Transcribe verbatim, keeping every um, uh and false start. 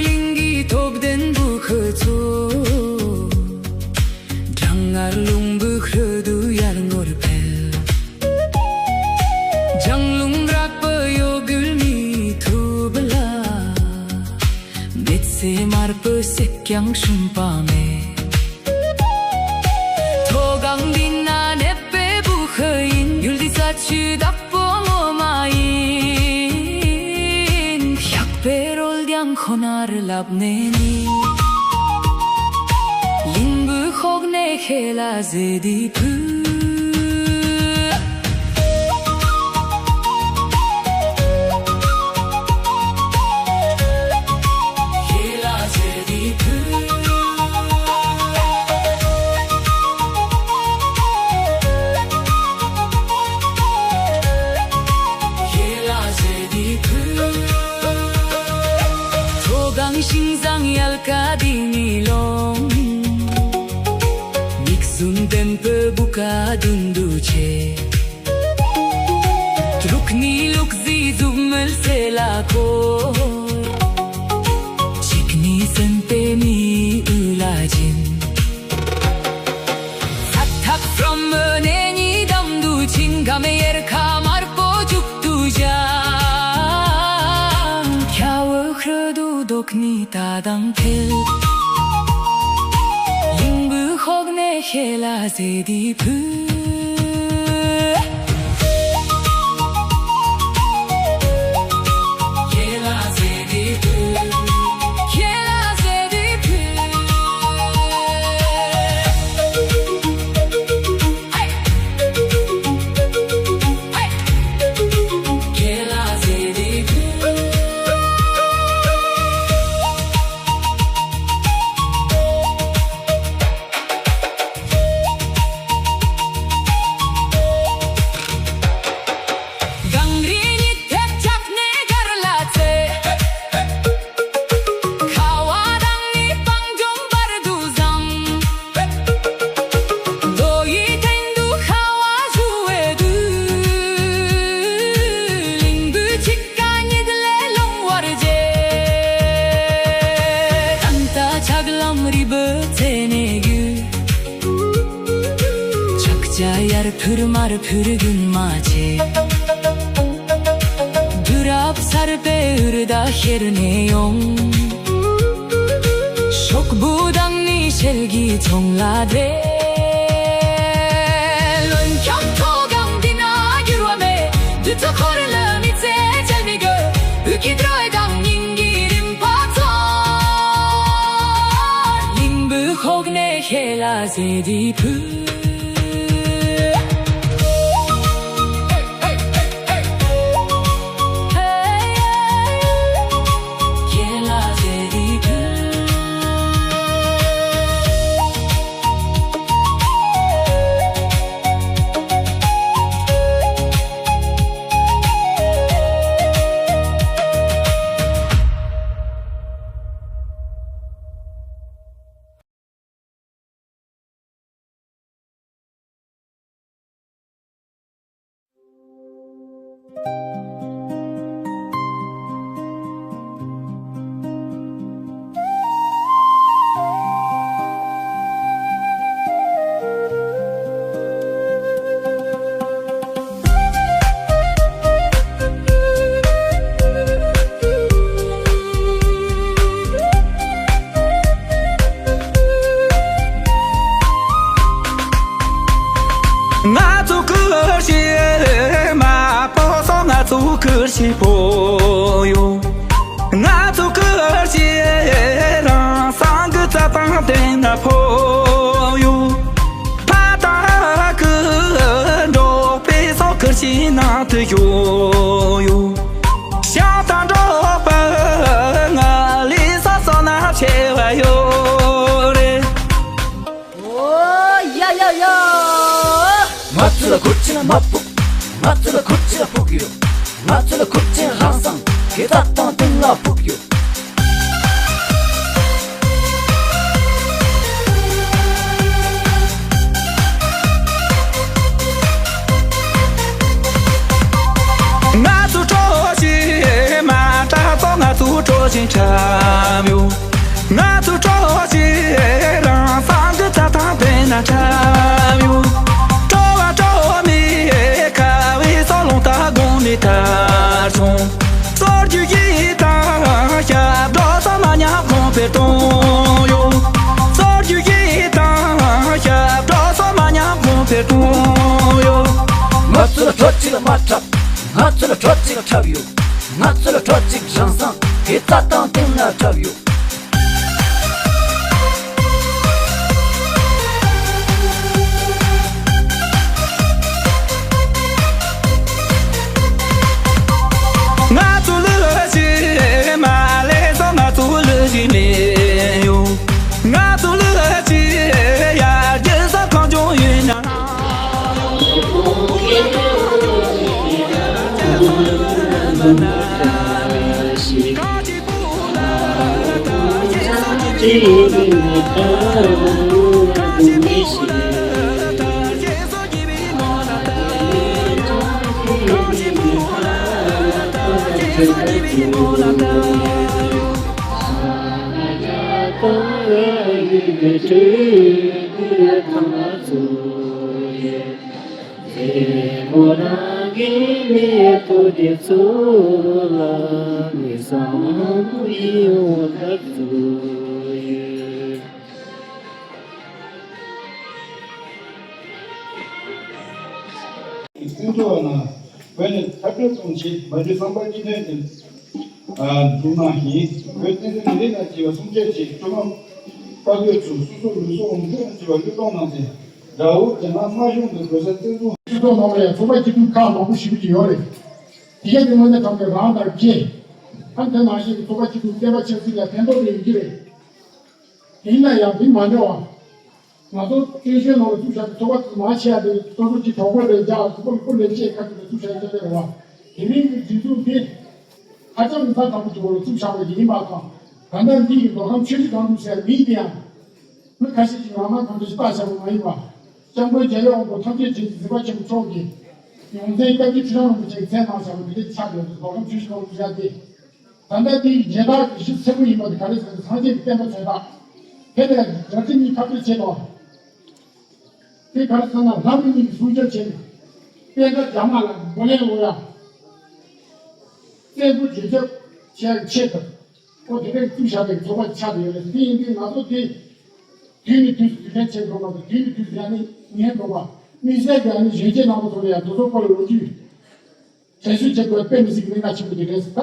གླིང་གི་ཐོབ་ལྡན་བུ་ཁུ་ཚོ། གྲང་ངར་རླུང་བུ་ཁྲོད་དུ་ཡར་ངོར་འཕེལ། ལྗང་རླུང་རགས་པ་གཡོ་འགུལ་མི་ཐུབ་ལ། མེལ་ཚེ་དམར་པོ་བསྲེགས་ཀྱང་སྲུང་པ་མེད། མཐོ་སྒང་འདི་ན་གནས་པའི་བུ་ཁུ་ཡིན། ཡུལ་འདི་ས་ཆུ་བདག་པོ་ངོ་མ་ཡིན། ཞགས་པའི་རོལ་རྒྱང་ཁོ་ནར་ལབ་ནས་ནི། གླིང་བུ་ཁོག་ནས་ཁྱེད་ལ་ཟེར་འདི་ཕུལ། ཁྱེད་ལ་ཟེར་འདི་ཕུལ། ཁྱེད་ལ་ཟེར་འདི་ཕུལ། མཐོ་སྒང་ཤིང་བཟང་ཡལ་ག་འདི་ནི་ལོང་། མིག་ཟུང་ལྡན་པའི་བུ་ག་མདུན་དུ་ཆེ། དྲུག་ནི་ལུག་རྫི་གཟུགས་མེལ་ཚེ་ལ་འཁོར། གཅིག་ནི་སེམས་པའི་མི་ཡུལ་ལ་སྦྱིན། ས་ཐག་ཁྲོམ་མོ་ནས་ཉི་འདམ་དུ་ཕྱིན། ག་མེ་ཡལ་ག་དམར་པོ་མཇུག་ཏུ་བཞག་ཁྱའི་ཁྲོད་དུ་རྡོག་ནི་ད་དང་འཕེལ། གླིང་བུ་ཁོག་ནས་ཁྱེད་ལ་ཟེར་འདི་ཕུལ། ཁྱེད་ལ་ཟེར་འདི་ཕུལ། ཁྱེད་ལ་ཟེར་འདི་ཕུལ། ཧེ། ཧེ། ཁྱེད་ལ་ཟེར་འདི་ཕུལ། གངས་རི་ཉི་ཐེབས་ཆགས་ནས་གར་ལ་ཚེ། ཁ་བ་དྭངས་ནི་སྤང་ལྗོངས་བར་དུ་བཟང་། རྡོ་ཡི་སྟེང་དུ་ཁ་བ་བཞུ་བའི་དུས། གླིང་བུ་འཆི་ཁ་ཉིད་ལས་སློང་བར་བྱེད། ཏན་ཏ་ཆགས་ལམ་རི་བོ་ཚེ་ནས་རྒྱུ། ཕྱག་རྒྱ་ཡར་འཕུར་མར་འཕུར་རྒྱུན་མ་ཆད། དུས་རབས་གསར་པའི་འུར་མདའ་ཁྱེར་ནས་ཡོང་། ཤོག་བུ་དང་ནི་ཤེལ་གྱི་ཚོང་ལ་བསྡད། ལོན་ཁྱོང་མཐོ་སྒང་འདི་ན་འགྱུར་བ་མེད། དུས་ཚོད་འཁོར་ལོ་མི་ཚེ་བཅད་མི་དགོས། དབུས་ཀྱི་དྲོད་དང་སྙིང་གི་རིམ་པ་ཚོར། གླིང་བུ་ཁོག་ནས་ཁྱེད་ལ་ཟེར་འདི་ཕུལ། ང་ཚོ་ཀུ་ཤི་མ་ཕོ་སོ། ང་ཚོ་ཀུ་ཤི་ཕོ་ཡོ། ང་ཚོ་ཀུ་ཤི་རང་སང་གི་རྩ་དང་ལྡན་ན་ཕོ་ཡོ། ཕ་དང་ཀུ་འགྲོ་པའི་སོ་ཀུ་ཤི་ནང་དུ་ཡོ་ཡོ། ཤ་དང་འགྲོ་པ་ང་ལི་སོ་སོ་ན་ཆེ་བ་ཡོ་རེ། ཨོ་ཡ་ཡ་ཡ། ང་ཚོ་ལ་ཁུར་ཆེ་ན་མ་ཕུག་ང་ཚོ་ལ་ཁུར་ཆེ་ན་ཕུག་ཡོད། ང་ཚོ་ལ་ཁུར་ཆེ་ན་རང་སང་གི་ད་དང་དུང་ལ་ཕུག་ཡོད། ང་ཚོ་གྲོ་ཞིག་མ་ཏྲ་ཙོ། ང་ཚོ་གྲོ་ཞིག་འཁྲབ། གཏོང་ཡོད། གསར་འགྱུར་ཡིག་དང་ཞབས་བྲོ་སོགས་མ་ཉམས་གོང་འཕེལ་གཏོང་ཡོད། ང་ཚོ་ལ་གྲོགས་གཅིག་ལ་མ་འཁྲབ། ང་ཚོ་ལ་གྲོགས་གཅིག་ལ་འཁྲབ་ཡོད། ང་ཚོ་ལ་གྲོགས་གཅིག་རང་སང་གི་རྩ་དང་སྟེང་ན་འཁྲབ་ཡོད། ང་ཚོ་ལ་ཞིག་མ་ལས་སོ་ང་ཚོ་ལ་ཞིག་མེད་ཡོད། ང་ཚོ་ལ་ཅི་ཡ་རྒྱལ་ས་གང་བྱུང་ཡིན་ན། སྲིད་ཚོགས་ནང་བོད་ནས་འཐབ་རྩོད་གཏོང་ཆེད་མ་གྲོས་བསམ་པ་སྐྱིད་སྟོན་དེ་འཛུགས་གནང་ཞིང་། བོད་བསྟན་སྲིད་མི་རིགས་དང་བཅས་པ་སྲུང་སྐྱོབ་ཆེད་སྤྱི་ནོར་དཔའ་རྒོད་ཚོས་སོ་སོ་ལུས་སྲོག་འོང་སྤྱོད་བྱས་པ་བློས་གཏོང་གནང་སྟེ། དགྲ་བོ་རྒྱ་ནག་དམར་གཞུང་དང་རྡོག་རྩ་གཅིག་སྒྲིལ། སྤྱི་ཚོགས་ནང་ལ་ཡང་ཚོགས་པ་སྐྱིད་སྡུག་ཁག་མང་པོ་ཞེ་པོ་ཅིག་ཡོད་རེད། དེ་ག་དེ་དངོས་གནས་དྲང་གནས་རང་དང་འགལ། ཨ་དེ་ནང་བཞིན་གྱི་ཚོགས་པ་སྐྱིད་སྡུག་བསྟན་པ་ཆབ་སྲིད་ལ་ཕན་ཐོགས་རེ་ཡོང་གི་རེད། ཡིན་ན་ཡང་དེ་མ་འདྲ་བ། ང་ཚོ་བཙན་བྱོལ་ནང་ལ་བཙུགས་བཞག་པའི་ཚོགས་པ་ཚོ་མང་ཆེ་བ་དེ་སོ་སོ་གྱི་གྲོགས་པོ་རེད། རྒྱ་ལ་ཐུག་པ་ལ་སྐུ་ལས་བཅས་ཁ་ཐུག་ལ་བཙུགས་བཞག་ཡོད་ཀྱི་རེད་བ། དེ་རིང་གི་སྒྲིག་འཛུགས་དེ་ཧ་ཅང་གི་ས་དང་པོ་གྱི་སྐོར་ལ་བཙུགས་བཞག་པ་ཞིག་ཡིན་པ་དང་། ད་ལྟ་འདི་ཡི་མདོ་ཁམས་ཆུ་བཞི་སྒང་དྲུག་ཟེར་མིང་དེ་ཡང་མི་ཁ་ཤས་ཀྱིས་ངག་དབང་གོང་ས་མཆོག་བཏགས་བཞག་པ་མ་ཡིན་པ། སྐྱབས་མགོན་རྒྱལ་བའི་དབང་པོ་ཐམས་ཅད་མཁྱེན་ཅིང་གཟིགས་པ་ཆེན་པོ་མཆོག་གིས་ཡོངས་འཛིན་བཀའ་བརྒྱུད་ཁྲི་བྱང་རིན་པོ་ཆེ་གི་མཚན་གནང་བཞག་པ་དེ་འདྲ་ཆགས་ཡོད་འདུག་མདོ་ཁམས་ཆུ་བཞི་སྒང་དྲུག་ཟེར་དེ། ད་ལྟ་དེའི་རྒྱལ་དར་གྱི་གཞི་ཆེན་པོ་ཡིན་པ་དེ་ག་རེ་ཟེར་ན་སངས་རྒྱས་ཀྱི་བསྟན་པ་མཚོན་རྟགས། དེ་ལས་རྒྱལ་སྲིད་གཉིས་འཐབ་རྩོད་བྱེད་དོ། དེ་ག་རེ་ཟེར་ན་ལྷ་མི་གཉིས་ཀྱི་སྲུང་སྐྱོབ་བྱེད་ནས། བསྟན་དགྲ་རྒྱ་དམར་ལ་མགོ་ལན་སློག་ཡ། བཙན་པོ་རྒྱལ་ཁྱབ་བྱེད་ཡ་ཆེད་དུ། ཨོ་དེ་འདྲའི་བཙུགས་བཞག་པའི་ཚོགས་པ་ཆགས་ཡོད་རེད། དེ་ཡིན་དུས་ང་ཚོ་དེ་དུས་ནས་དུས་སུ་དུས་དྲན་བྱེད་དགོས་པ་དང་། དུས་ནས་དུས་སུ་ཡང་ནས་ཉན་དགོས་པ། དམིགས་བསལ་གྱི་ཡང་ནས་གཞོན་སྐྱེས་རྣམ་པ་ཚོ་ལ་ཡང་དེ་ཚོ་སྐོར་ལ་ལོ་རྒྱུས་དྲན་གསོ་བྱེད་དགོས་པ་དཔེ་མི་སྲིད་ཀྱི་གནད་འགག་ཆེན་པོ་དེ་རེད་ཟེར།